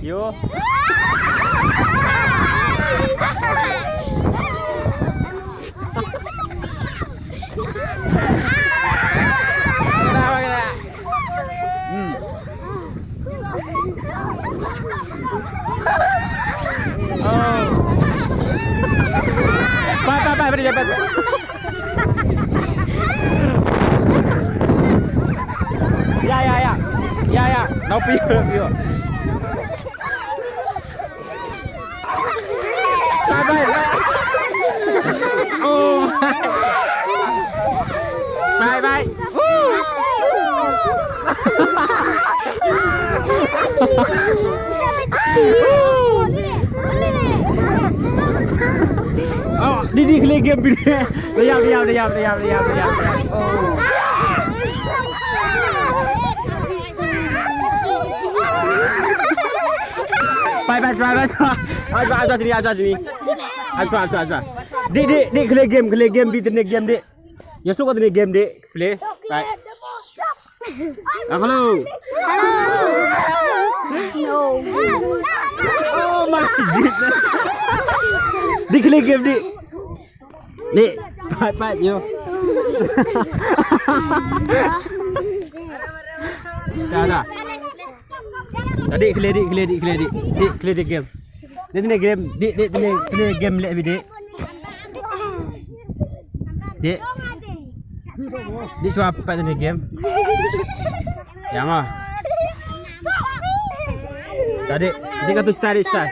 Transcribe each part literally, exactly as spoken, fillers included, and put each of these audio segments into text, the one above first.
Yo. Hmm. Oh. Bye, bye, bye, bye, bye. Ya, ya, ya. Ya, ya. Nau pio, nau pio. Bye, bye, bye. Oh. Bye, bye. Oh, di di kle game phi. Diam, diam, diam, diam, diam, diam. Oh. Bye, bye, bye, bye. Bye, bye, bye, sini, bye, sini. Bye, bye, bye, bye. Di, di, di kle game, kle game, bi tne game di. Ïa suk tne game di. Play. Bye. Ah, hello. Hello. No. Oh my goodness. Di kle game di. Ni, pat pat yo. Dah dah. Tadi kle di, kle di, kle di. Di kle di game. Di ni game, di di ni kle game leh bi di. Di. Di suap pat ni game. Yang ah. Tadi, di katu start, start.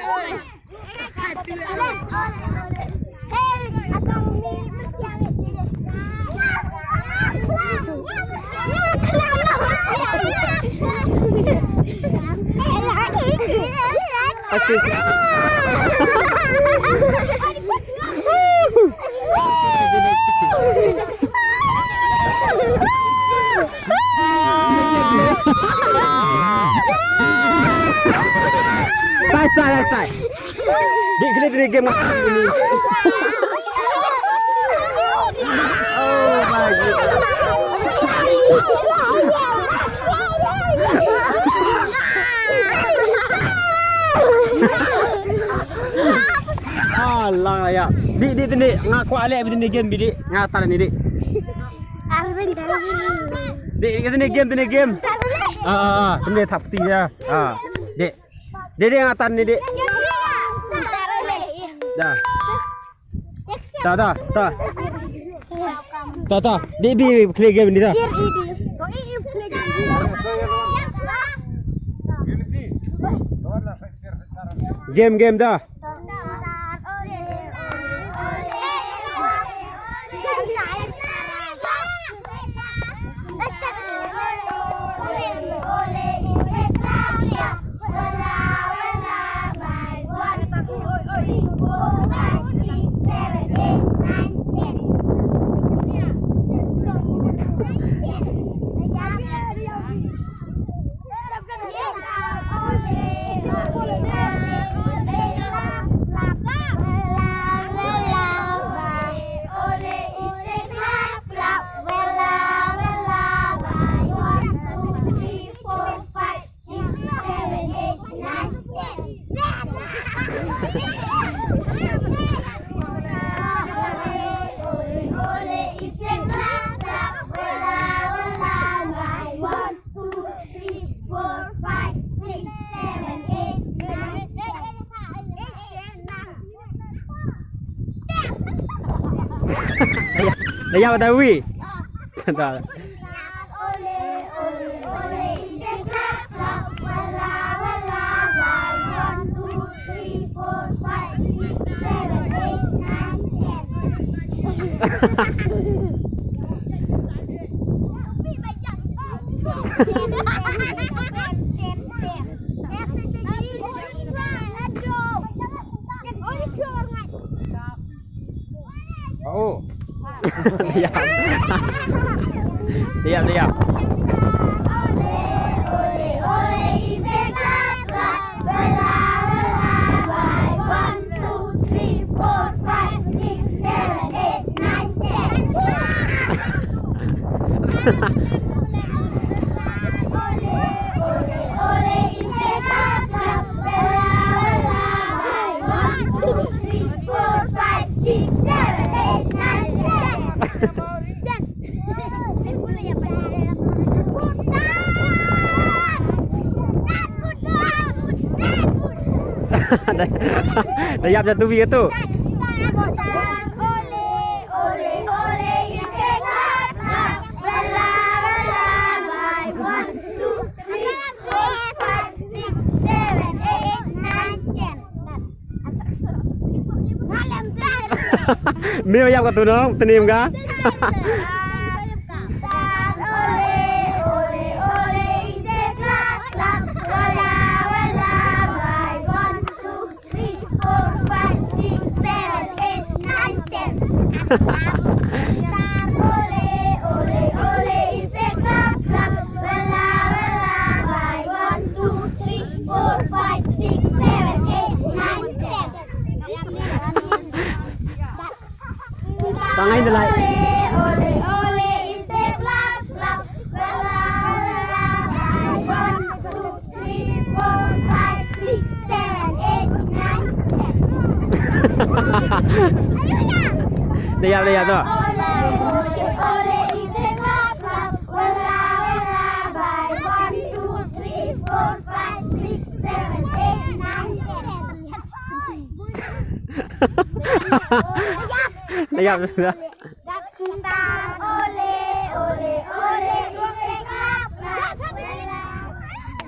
Pasti. Basta, basta. Di kle di game ni. Oh my God. Alah ya. Di di tene nga kwah leh bi tene game bi di. Nga tar ni di. Di di tene game tene game. Ah ah ah tene thap ti ya. Ah. Di. Di di nga tar ni di. Dah. Ta ta ta. Ta ta. Di bi kle game ni ta. Game game ta. Two, three, four, five, six, seven, eight, nine, ten. Dah ya batawi. Dah. Three, four, five, six, seven, eight, nine, ten. Oh. Diam. Diam, diam. Da ïap jatu bi tu. One, two, three, four, five, six, seven, eight, nine, ten. Mem ïap ka tu no, tnim ka. Three, four, five, six, seven, eight, nine, ten. Ole, ole, ole, it's a clap, clap. Wella, wella, bye. One, two, three, four, five, six, seven, eight, nine, ten. Tangai delai. Ole, ole, ole, it's a clap, clap. Wella, wella, bye. One, two, three, four, five, six, seven, eight, nine, ten. Dah ya, dah ya tu. Ole, ole, ole, it's a clap, clap. Wella, wella, bye. One, two, three, four, five, six, seven, eight, nine, ten. Dah ya, dah. Star, ole, ole, ole, it's a clap, clap.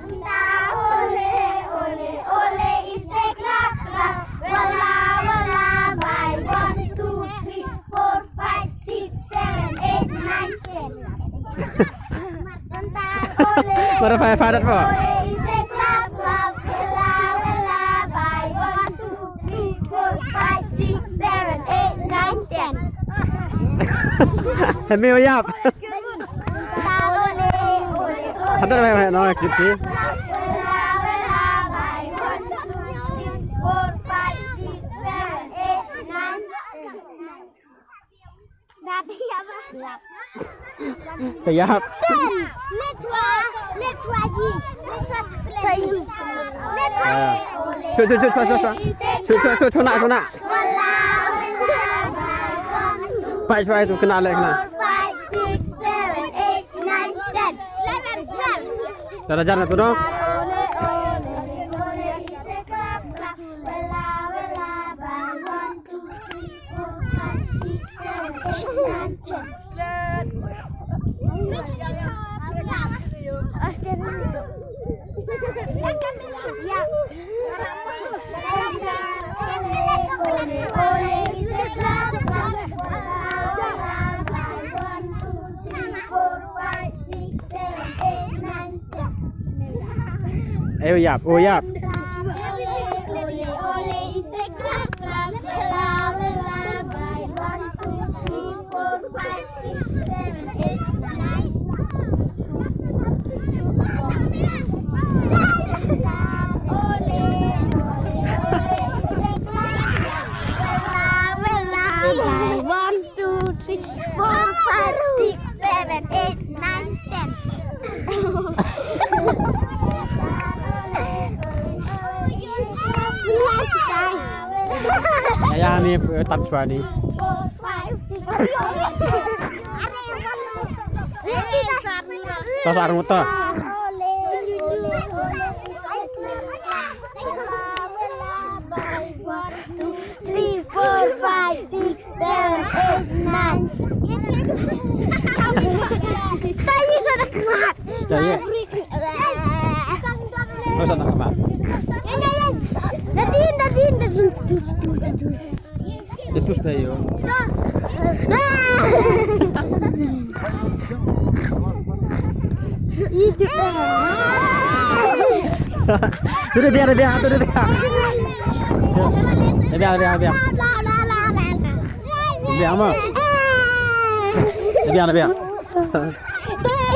Star, ole, ole, ole, it's a clap, clap. Wella, wella, bye. One, two, three, four, five, six, seven, eight, nine, ten. Star, ole, Para fire, fire, fire. Ole, it's a clap, clap. Wella, wella, bye. One, two, three, four, five, six, seven, eight, nine, ten. Hemi ïap. Hatta bai bai no kiti. Te ïap. Let's try. Let's try. Let's try. Let's try. Chua, chua, chua, chua, chua. Chua, chua, chua, chua, nak, chua, nak. Five, five, tu kena leh, kena. Four, five, six, seven, eight, nine, ten, eleven, twelve. Dah dah jar na tu dong. Ayo ïap, oh ïap. One, two, three, four, five, six, seven, eight, nine, ten. Aya ni, eh, tam chwa ni. Four, five, six, seven, eight, nine, ten. Tas armuta. Three, four, five, six, seven, eight, nine. Tayi sa da khmat. Tayi. Tayi sa da khmat. Nadin, nadin, nadin. Stu, stu, stu. Itu sudah yo. Itu. Tu dia biar, dia biar, tu dia biar. Dia biar, dia biar. Dia biar mah. Dia biar, dia biar.